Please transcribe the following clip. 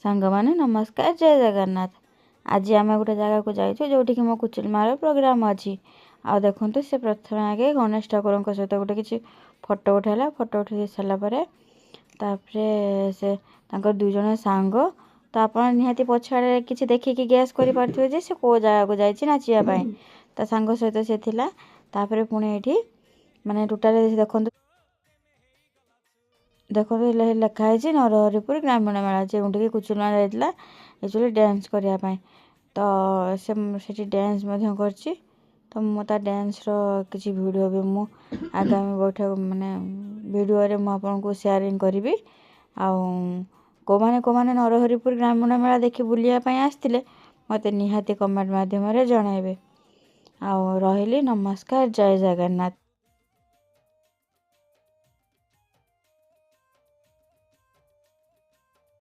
ସାଙ୍ଗମାନେ ନମସ୍କାର, ଜୟ ଜଗନ୍ନାଥ। ଆଜି ଆମେ ଗୋଟେ ଜାଗାକୁ ଯାଇଛୁ ଯେଉଁଠିକି ମୋ କୁଚିଲ ମାର ପ୍ରୋଗ୍ରାମ୍ ଅଛି। ଆଉ ଦେଖନ୍ତୁ, ସେ ପ୍ରଥମେ ଆଗେ ଗଣେଶ ଠାକୁରଙ୍କ ସହିତ ଗୋଟେ କିଛି ଫଟୋ ଉଠାଇଲା। ଫଟୋ ଉଠାଇ ସାରିଲା ପରେ ତାପରେ ସେ ତାଙ୍କର 2 ଜଣ ସାଙ୍ଗ। ତ ଆପଣ ନିହାତି ପଛଆଡ଼େ କିଛି ଦେଖିକି ଗେସ୍ କରିପାରୁଥିବେ ଯେ ସେ କେଉଁ ଜାଗାକୁ ଯାଇଛି ନାଚିବା ପାଇଁ। ତା ସାଙ୍ଗ ସହିତ ସେ ଥିଲା। ତାପରେ ପୁଣି ଏଇଠି ମାନେ ଟୋଟାଲି ଦେଖନ୍ତୁ ଦେଖନ୍ତୁ, ଲେଖା ହେଇଛି ନରହରିପୁର ଗ୍ରାମୀଣ ମେଳା, ଯେଉଁଠିକି କୁଚୁଲମା ଯାଇଥିଲା ଆକ୍ଚୁଆଲି ଡ୍ୟାନ୍ସ କରିବା ପାଇଁ। ତ ସେ ସେଠି ଡ୍ୟାନ୍ସ ମଧ୍ୟ କରିଛି। ତ ମୁଁ ତା ଡ୍ୟାନ୍ସର କିଛି ଭିଡ଼ିଓ ବି ମୁଁ ଆଗାମୀ ବୈଠକ ମାନେ ଭିଡ଼ିଓରେ ମୁଁ ଆପଣଙ୍କୁ ସେୟାରିଂ କରିବି। ଆଉ କେଉଁମାନେ କେଉଁମାନେ ନରହରିପୁର ଗ୍ରାମୀଣ ମେଳା ଦେଖି ବୁଲିବା ପାଇଁ ଆସିଥିଲେ, ମୋତେ ନିହାତି କମେଣ୍ଟ ମାଧ୍ୟମରେ ଜଣାଇବେ। ଆଉ ରହିଲି, ନମସ୍କାର, ଜୟ ଜଗନ୍ନାଥ।